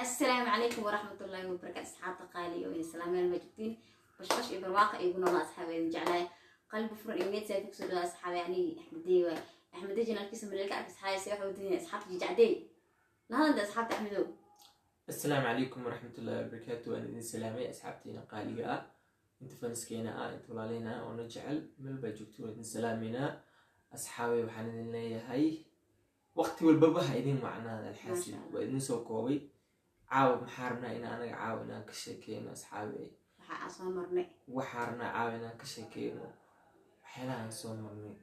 Asalaamu calaykum waraxmatullaahi wabarakaatu, asxaabta qaaliga oo islaameel ma joogtiin, bashbash iyo barwaaqa igu noolaa. Asxaab idin jeclahay, qalbi furan iyo niyad saafi kusoo dhawaa. Asxaab, yani Axmedey waay, Axmedey channelkiisa maleelka arka. Asxaab, se waxa wadinaya asxaabta jijacdey lahadanta asxaabta Axmedow. Asalaamu calaykum waraxmatullaahi wabarakaatu. Waan idin salaamay, asxaabtiina qaaliga ah, inta faniskeena ah, inta walaaleyna ah oo na jecel, meel baa joogto, waan idin salaameynaa. Asxaabay, waxaan idin leeyahay waqti walbaba ha idin wacnaada. Alxaasil, waa idin soo koobay. Caawa maxaa rabnaa in anaga caawa inaan ka sheekeyno, asxaabay? Waxa aan soo marnay. Waxaa rabnaa caawa inaan ka sheekeyno waxyaalahaan soo marnay.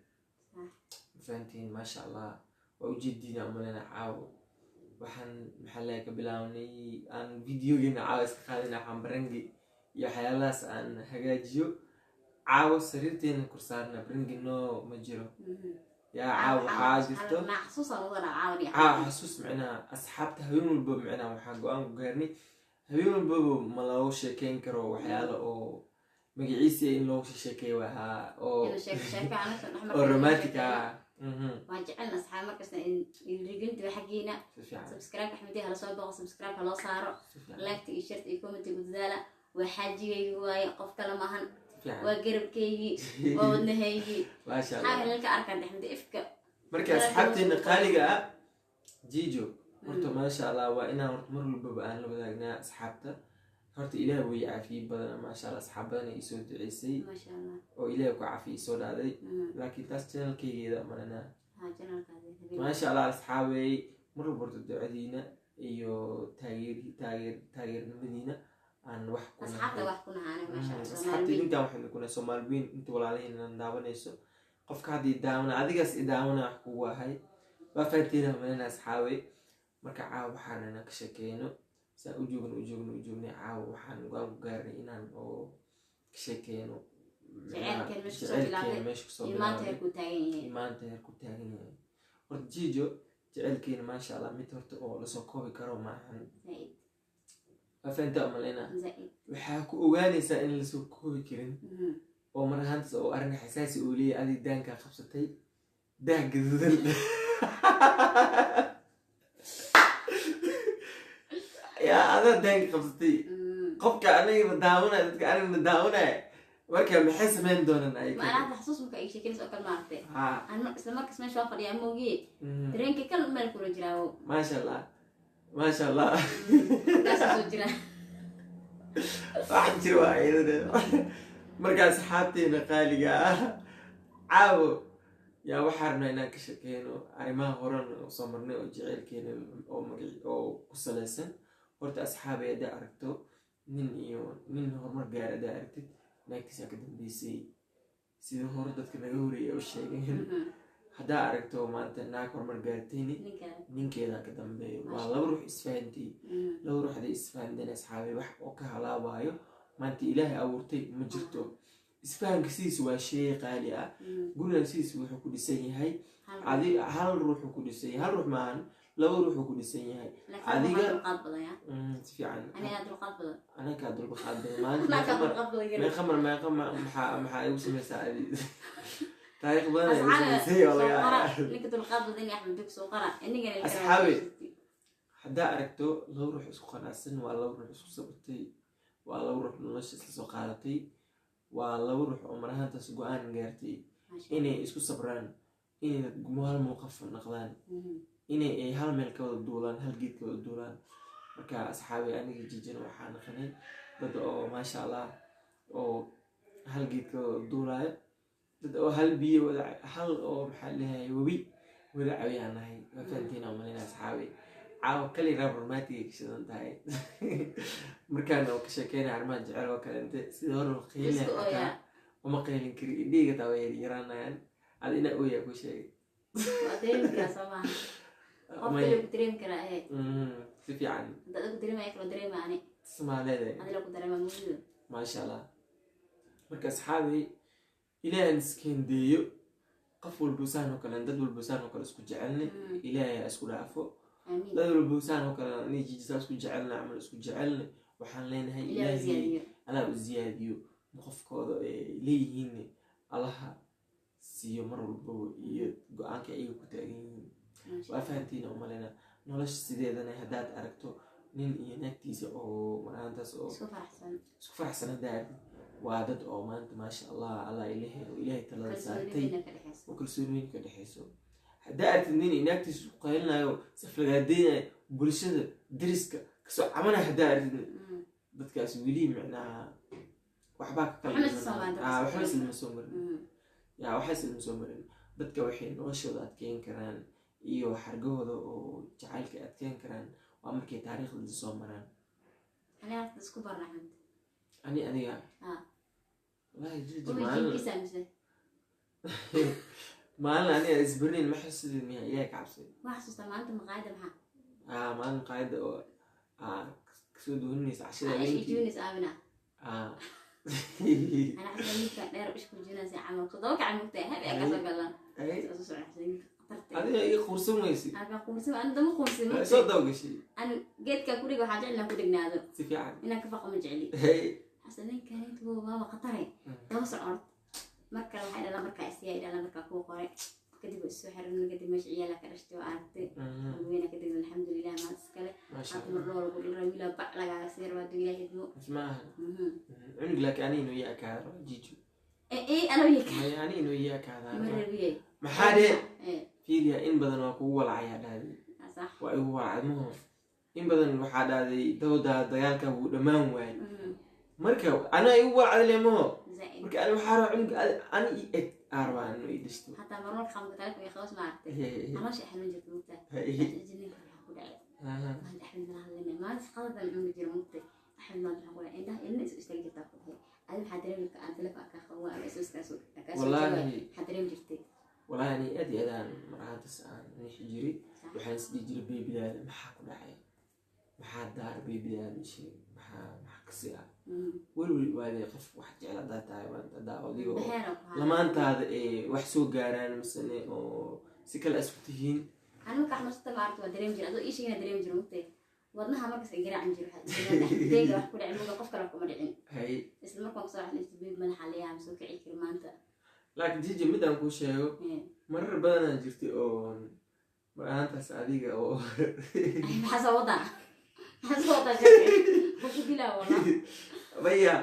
Mafahantiin? Maasha Allah, waa ujeediina umalena. Caawo waxaan maxaa laga ka bilaabnay aan videogeena caawa iska qaadina, waxaan barangi iyo waxyaalahaas aan hagaajiyo. Caawo sariirteena korsaarna, barangi no ma jiro. Yaa caawa waxaa jirto naa xasuusaan wadanaa caawan iyo caawa xasuus. Micnaha asxaabta habeen walba, micnaha waxaa go-aan ku gaarnay habeen walbaba ma looga sheekeyn karo waxyaalo oo magaciisa in looga sheekeeyo ahaa oo inuu sheeko sheeko anagsan dhex oo markay romantic ah. Waan jecelna, asxaab, markasta dhiirigelinta waa xaggiina. Si fiican. Subscribe Axmedey hala soo boqo, subscribe ha loo saaro. Si fiican. Like iyo share iyo comment ku dadaala. Waa xaajigaygi waaye, qof kale maahan. Si fiican. Waa garabkaygii, waa wadnahaygii. Maasha maxaa Allah. Helalka arkaan Axmedey ifka. Marka asxaabteena qaaliga ah, Jijo horta, maasha Allah, waa inaan horta mar walbaba aan la wadaagnaa asxaabta. Horta Ilaah way caafiyey badan, maasha Allah, asxaab badan ay isoo duceysay Maasha Allah. oo Ilaah ku caafiyey soo dhacday, laakiin taas channelkaygeeda malanaa. Ha, channelkaadi habeen. Maasha Allah, asxaabey, mar walba horta ducadiina iyo taageernimadiina aan wax ku Asxaabta nahay. wax ku nahaanay, maasha Allah. Asxaabta Soomaali. Idinkaan waxaynu kuna Soomaali weyn, inta walaalaheena daawanayso, qofka haddii daawana, adigaas i daawana, wax kugu ahay waa fahanteena malena. Asxaabey, marka caawa waxaan inaan ka sheekeyno saan u joogno u joogno u joognay. Caawa waxaan go-aan ku gaarnay inaan oo ka sheekeyno Jaceylkeen meesha kusoo jaceylkeena bilaabday meesha kusoo iyo maanta bilaabday heerkuu taagan yahay. Iyo maanta heerku taagan yahay. Horta Jijo, jaceylkeena, maasha Allah, mid horta oo lasoo koobi karo maahan. Zaid. Waa fahantaa umalena. Zaid. Waxaa ku ogaanaysaa in lasoo koobi karin oo mar ahaantaas oo arrin xasaasi uu leeyahay, adig daankaa qabsatay, daah gaduudan. Yaa adaa daanka qabsatay? Qofka anigana daawanaya, dadka anigana daawanaya, marka maxay samayn doonaan Ma ayaga? Ana hadda xasuus marka ay sheekinaysa oo kale, maaragtay, Ha. aan isla markaas meesha waa fadhiyaa moogiye, dareenka kal meel kula jiraawo. Maasha Allah, maasha Allah. Kaasoo soo jira. Wax jir waa iyadana. Marka asxaabteena qaaliga ah, caawo yaa waxaa rabnaa inaan ka sheekeyno arrimaha horan oo soo marnay oo jaceylkeena oo magaci oo ku saleysan. Horta asxaabay, haddaa aragto nin iyo nin horumar gaar, haddaa aragtid naagtiisaa ka dambeysay, sida hore dadka naga horeeyay u sheegeen. Haddaa aragto maanta naag horumar gaartayni, Ninka ninkeedaa ka dambeeyo. Waa laba ruux isfahantay, laba ruux haday isfahanteen, asxaabay, wax oo ka halaabaayo maanta Ilaahay abuurtay ma jirto. Isfahanka sidiisa waa shay qaali ah. Gurigan sidiisa wuxuu ku dhisan yahay Hal adi hal ruuxuu ku dhisan yahay, hal ruux maahan, laba ruuxuu ku dhisan yahay. Laakiin Adiga- waxaa dulqaad badan ya. Si fiican. Anigaa dulqaad badan. Anakaa dulqaad badan maalinta. Anaa kaa Meeqa mar dulqaad badan yar. Meeqa mar, meeqa maxaa igu samaysaa adi? Taariikh badan ay igu Asxaabe, samaysay oo soo laga qora ninka dulqaad badan iyo Axmed Dug, soo qora inigana. Asxaabe, haddaa aragto laba ruux isku qanacsan, waa laba ruux isku sabatay, waa laba ruux nolosha isla soo qaadatay, waa laba ruux oo mar ahaantaas go-aan gaartay inay isku sabraan, inay hal mowqaf noqdaan, inay ay hal meel ka wada duulaan, hal geed ka wada duulaan. Marka asxaabi, aniga Jijina waxaa naqanay dad oo maasha Allah oo hal geed ka wada duulaayo, dad oo hal biyo wada, hal oo maxaa leeyahay webi wada cawiyaan nahay. Waa fahantiin oo malina. Asxaabi, caawa kali raab romantic ay ka shidan tahay. Markaan oo ka sheekeynaya arrimaha jecel oo kale inte sida hore loo qeylinayo Isku ooyaa. Xataa uma qeylin kari, indhihayga taa way yaryaraanayaan. Ad inaa ooyaa ku sheegay. Waa dareemi karaa, soo maaha? Qof kale ku dareemi karaa ee. Si fiican. Hadda adigu dareemaya kaloo dareema ani. Somaaleeda. Adila ku dareema mugido. Maasha Allah. Marka asxaabi, Ilaahan iskendeeyo, qof walbo saan oo kale, dad walbo saan oo kale isku jecelni, Ilaahay ha isku dhaafo. Aamiin. Dad walbo saan oo kale ani Jijisaa isku jecelna camal isku jecelni, waxaan leenahay Ilaah Ilaahay ziyaadiyo. Allah u ziyaadiyo qofkooda ay leeyihiin, Allaha siiyo mar walbaba iyo go-aanka ayaga ku taagan yihiin. Maasha Waa fahantiina umaleyna. Nolosha sideedana haddaad aragto Nin iyo naagtiisa oo maraantaas oo isku faraxsan, isku faraxsan haddaa aragtid, waa dad oo maanta, maasha Allah, Allah ilahay oo Ilaahay talada kalsooni saartay weyna ka dhexeyso. Oo kalsooni weyn ka dhexeyso. Haddaa aragtid nin iyo naagtiisa isku qaylinayo, saflagaadeynayo, bulshada deriska kasoo cabanaya haddaa aragtid, dadkaas weli micnaha waxbaa ka kala Waxba isla soo marin. Ah, waxba islama soo marin. Ya, waxba islama soo marin. Dadka waxay noloshooda adkeyn karaan iyo xargahooda oo jacaylka adkeyn karaan waa markay taariikhda soo maraan. Aniga horta isku barna, Axmed. Ani adiga? Ah. Wallahi jiji Ubi maalin jinkiisa mise maalin aniga isbarnin ma xasuusid miya? Ilaahay ka cabsay. Waa xasuustaa maalinta maqaayadda, maxaa? Ah, maalin qaayada oo kasoo dooninaysa cashada Ish habeenkii. Ijuunis aabina. Ana xasuusta ninka dheer ishku juunaysa camal todoba kacan mugtahay habeen kasoo galan. Ay, soo socon xasuusta ninka khatarta. Adiga iga quursan weysi. Aka quursin, ana dama quursin. Waa soo dawgashay. Ana geedka kuriga waxaan jecel inaan ku dhegnaado. Si fiican. Inaan ka faqo ma jecli. Hey. Xasuusta ninkan intuu waaba khatare. Daba socon mar kale waxay dhalaan markaa isiyaa dhalaan markaa kuu qoray, kadib waa isoo xiran, kadib meesha ciyaala ka dhashtay waa aragtay. Weyna kadib, alxamdulilah, maad iskale. Maasha hadda mar Allah. dhowr lagu dhalo wiila bac lagaaga sii rabaa hadduu Ilaahay idmo. Maaha cunug, laakiin ani inuu ii akaado jiju. Ee anoo yaka. Maya, ani inuu ii akaadaa. Ma rabiyey. Maxaa dhee? Ee. Fiiriya, in badan waa kugu walacayaa dhahday. Sax. Waa igu walacay maho. In badan waxaa dhahday dawdaa dagaalka wuu dhammaan waayay. Marka anaa igu walacday le maho. Zaaid. Marka ani waxaa rabaa cunug ani ii eg aa rabaa inuu ii dhishto. Hataa marmar qamka taleefon iyo qaws ma aragtay, caloosha xanuun jirta mugtaa, ninka waxaa ku dhacay maanta Axmed mala hadlayna maalinta qadadan cuni jira mugtay. Axmed maanta waxaa ku dhacay indhaha ilna isu istaagi jirtaa ku dhahay. Adi maxaa dareemi aan taleefon kaa qabo ama isu iskaa soo Wallaahi. maxaa dareemi jirtay? Wallaahi ani aad iyo aad aan mar ahaantaas aan nixi jiray. Sax. Waxaan is dhihi jiray, beebidaada maxaa ku dhacay, maxaa daar beebidaada sheeg, maxaa kasi ah? Welwel waadee qof wax jecel haddaa tahay maanta, haddaa adiga oo Baxeera ku haa. lamaantaada ee wax soo gaaraan misene oo si kale isku tihiin. Ani markaa xanuunsata ma aragta, waa dareemi jira adoo ii sheegina dareemi jira mugtay, wadnaha markas ay garaacin jiro deega wax ku dhacay muga, qof kale wax kuma dhicin. Hay. Isla markaan kusoo raxnaysta beeb madaxa leeyahay ma soo kici kari maanta. Laakiin jiji, midaan kuu sheego, marar badanaa jirtay oo mar ahaantaas adiga oo Ay, maxaa soo wadaa, maxaa soo wadaa sheeke ma ku dilaa walaa. Maya,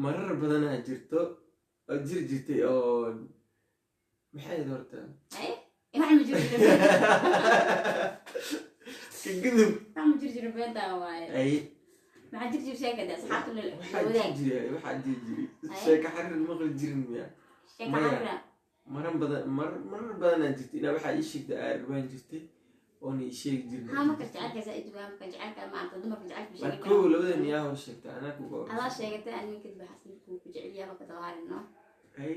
marar badanaa jirto oo jiri jirtay oo maxay ahayd horta? Ay, wax ma jiri jiro. Ka gudub. Wax ma jiri jiro, beentaa waaye. Ay. Maxaa jiri jir sheekada asxaabta la Waxaa wadaag. jiri jiray, waxaa jiri jiray Ay. sheeko xarir maqli jirin miya? Sheeka Maya. xarira. Maran badan, marar badanaa jirtay inaa waxaa ii sheegtay aa arbaan jirtay oona ii sheegi jirin. Haa, marka jecelka zaaid waa marka jecelka maarta dumarka jecelka Mar sheegi. kow labadan yaa hor sheegtay, anaa kuga hor. Adaa sheegatay, ani kadib waxaas ku jecel yahay ka dawaarino. Ay,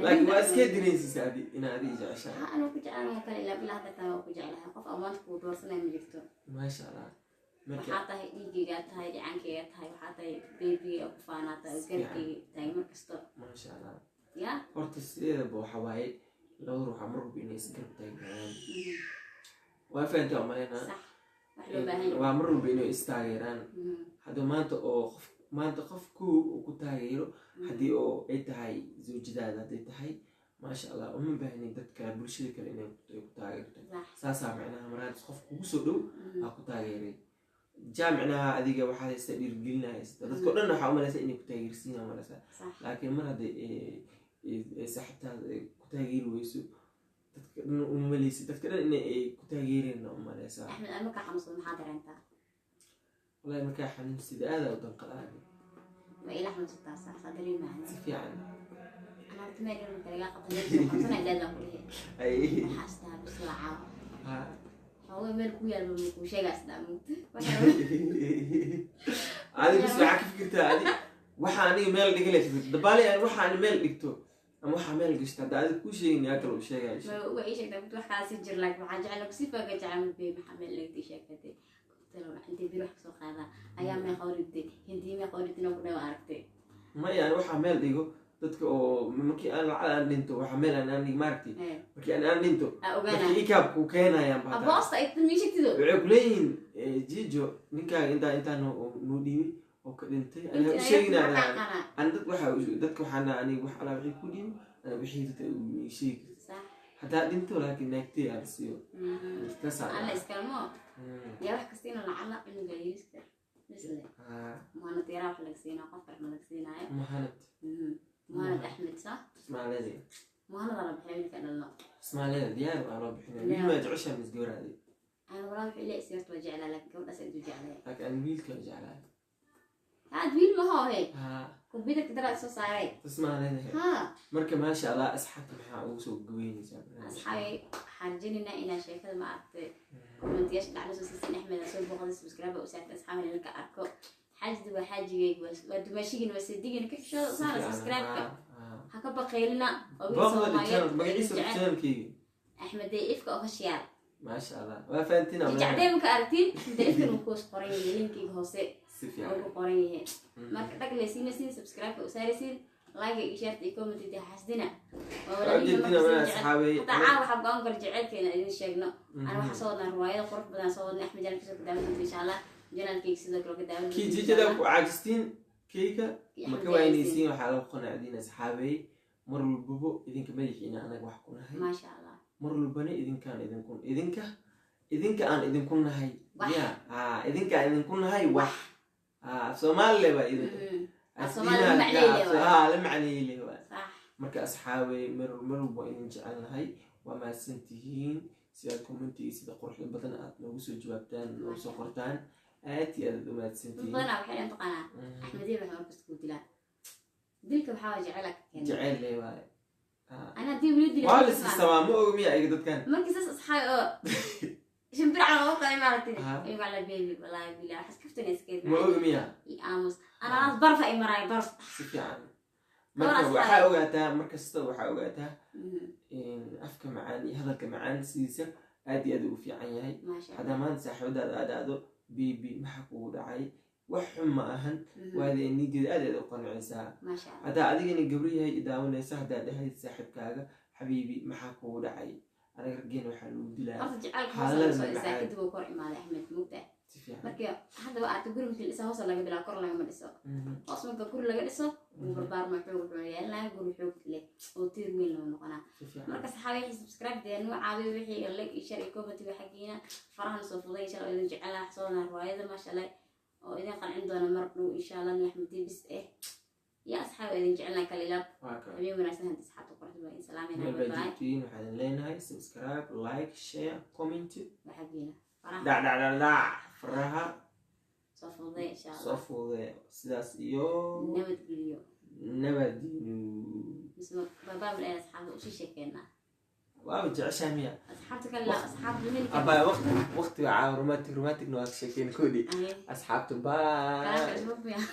laakiin waa iska direensiisa adi inaa adi jeceshahay. Ha, anuu ku jeclaan oo kale ilaa ilaa hadda taa waa ku jeclahay, qof amaanta kuu doorsanaya ma jirto. Maasha Allah, marka Waxaa tahay dhiigaygaa tahay, dhicaankayga tahay, waxaa tahay beebigayga ku faanaa tahay, garabkayga tahay mar kasto. Maasha Allah. Ya. Horta sideedaba waxa waaye laba ruuxa mar walba inay isgarab taagnaadaan. Waa fahantaa umaleynaa. Sax, wax loo baahan yahay. Waa mar walba inay istaageeraan. Haddii maanta oo qof maanta qof kow uu ku taageero, haddii oo ay tahay zawjadaada, hadday tahay, maasha Allah, uma baahnin dadka bulshada kale inay ay ku taageerto. Saasaa macnaha maraantis qof kugu soo dhow aa ku taageeray jaa, macnaha adiga waxaad haysta dhiirigelina haysta, dadka o dhan waxaa umalaysa inay ku taageersiin umalaysaa. Laakiin mar hadday saaxiibtaada ay ku taageeri weyso, dadka dhan umalaysa, dadka dhan inay ay ku taageereenna umalaysaa. Axmed, aan markaa xanuunsado maxaa dareentaa? Wallahi markaa xanuunsida aada u danqadaada. Waa ila xanuunsataa, sax, saa dareemahan. Si fiican. Ana horta meel yar marka lagaa qabto meel soo xanuunsanaya daadaan ku dhihi. Ay. Waxaa istaa bis waa caawa. Ha. Xoogay meel ku yaal ma kuu sheegaa isdaa mugta. Adi bis waxaa ka fikirtaa adi waxa aniga meel dhiga la fikirta dabaali aan waxa ani meel dhigto ama waxaa meel gashto hadda adi kuu sheegin yaa kale u sheegaya. Waa ii sheegtaa mugta, wax kaasi jir, laakiin waxaa jecel si faaga jecel mugtay maxaa meel dhigtay sheekatay intay bir wax kasoo qaadaa ayaa meeqa waridtay hindii meeqa waridtay ku dhawa aragtay. Maya, ani waxaa meel dhigo dadka oo markii aan lacag aan dhinto waxaa meel aan dhig maaragtay, markii aan dhinto aa ogaana dadka ikaab ku keenayaan ba hataa. Aboosta ay tan ii sheegtido. Waxay kuleeyihiin jijo ninkaaga intaa noo dhiibay oo ka dhintay aniga u sheeginaa. Ani dad waxa dadka waxaan aniga wax alaa wixii ku dhiibo, aniga wixii dadka ii sheegi karta. Sax. Haddaa dhinto laakiin naagtay aan siiyo. Tasaa alla dhaca. Iskalmo. Yaa wax kasta inuu lacala cunuga yariska isle. Muhanad yaraa wax laga siinaa, qof wax ma laga siinaayo. Muhanad. Muhanad Axmed sa. Ismaalede. Muhanada la bixiya wiilka dhalno. Ismaalede diyaar waa loo bixinaya. Wiil maa jeceshaa mis gabaraade? Ana walaa wuxuu ilaa isirta waa jeclaa, laakiin gabadhaas aad u jeclay. Laakiin aan wiilka jeclaa. Haad wiil maho he. Haa. Kombyutarka daraad soo saaray. Ismaalede. Haa. Marka maasha Allah, asxaabta maxaa ugu soo gaweynaysaa barnaamijka? Asxaabi, waxaan rajaynaynaa inaa sheekada ma aragtay kommentiyaasha dhacda soo siisin. Axmed soo booqday, subscribe u saartay. Asxaabi, ninka arko xaajida waa xaajigayga, waa dumaashigin, waa sedigin, ka xishooda Si saara fiican, subscribe-ka. haa. Ha ka baqaylina oo wiil Booqda Soomaaliyeed channel magaciisa jecel. Channelkeyga. Axmed Ifka Official. Maasha Allah, waa fahantiin ama? Jijacdee maka aragtiin, Axmed Ifkan uu kuus qoran yahay linkiga hoose. Si uu fiican. ku qoran yahay. Marka dhag leysiinaysiin, subscribe-ka u saaraysiin, like iyo share iyo comment iyo xasdina waa Waa walaalihiin ujeedina markasta mana jecel. asxaabay. Hataa caawa waxaa go-aan kara jecelkeena idin sheegno. Ana waxaa soo wadnaa riwaayado qurux badan soo wadnay. Axmed janalkiisa ka daawan doonta insha Allah, janalkeyga sidoo kale ka daawan Kii doonta insha jijada Allah. ku caajistiin keyga Iyo ma ka Axmed. waynaysiin, waxaa lagu qanacdiin asxaabay mar walbabo idinka madaxiina anaga wax ku nahay. Maasha Allah. Mar walbana idinkaan idinku idinka aan idinku nahay. Wax. Ya haa, idinka aan idinku nahay wax haa Soomaalile baa idinka. Af Soomaali la macneeyey waay. Haa, la macneeyey waay. Sax. Marka asxaabay, mar mar walba waa idin jecelnahay, waa mahadsan tihiin sidaad commentiga sida quruxda badan aad noogu soo jawaabtaan, noogu soo qortaan. Aad iyo aad aad u mahadsan Dad tihiin. Badanaa waxay dhahan taqaanaa Axmediya waxay markasta ku dilaa dilka, waxaa waa jecela ka keenay. Jecel le waay. Ana haddii weli dilay Waa la sisamaa, ma oga miya iga dadkan. Markii saas asxaabi oo shimbir cala looga qalay maaragtay. Igu ala baby, wallahi billahi waxaas kaftan iskeed. Ma oga miya? I aamus, anaa barfa i maraay barf. Si fiican. Gabar Marka asxaabi. Waxaa ogaataa markasta, waxaa ogaataa in afka macaan iyo hadalka macaan sidiisa aad iyo aad ugu fiican yahay. Maasha Allah. Haddaa maanta saaxiibadaada aad dhahdo "Baby, maxaa kugu dhacay?" wax xun ma ahan. Waada niigeeda aad aad u qancaysaa. Maasha Allah. Haddaa adigana gabri yahay i daawanaysa, haddaa dhahayd saaxiibkaaga "Xabiibi, maxaa kugu dhacay?" Anaga raggeena waxaa lagu dilaa Horta jacaylka hoos xaalada laga soo dhisaa, macaan. kadib uu kor imaaday Axmed mugta. Si fiican. Marka haddaba aata guri markii la dhisaa hoos laga bilaabo, kor lagama dhiso. Hoos marka guri laga dhiso wuu barbaarma, xoog wuxuu yeelanaya guri xoog leh oo tiir weyn loo noqonaa. Si fiican. Marka saxaabi, wixii subscribe dee nuu caawiyo, wixii like iyo share iyo comment iyo xaggiina farahan soo fuday insha Allah. Idin jecelaha soo wadnaa riwaayada maasha Allah oo idin qancin doona mar dhow insha Allah. Ni Axmed bis eh ya asxaabi, idin jecelnaha kala ilaab. Waa ka Habeen wanaagsan hadii asxaabta quruxda baa in salaamayna. Meel baa Bye. joogtiin, waxaan idin leenahay subscribe, like, share, comment. Waa xaggiina faraha. Dhac dhac dhac dhac faraha. Soo fuday insha Soo Allah. fudude sidaas iyo nabadgeliyo. Nabadiinu. Mise baabaabul ee asxaabta usii sheekeynaa. Waaba jeceshaa miya? Asxaabta kale la asxaabta heli. Abaa waqti waqtiga caawa romantic, romanticna waa ka sheekeyn koodhi. Asxaabta, bye. Kalaanka isma fiican.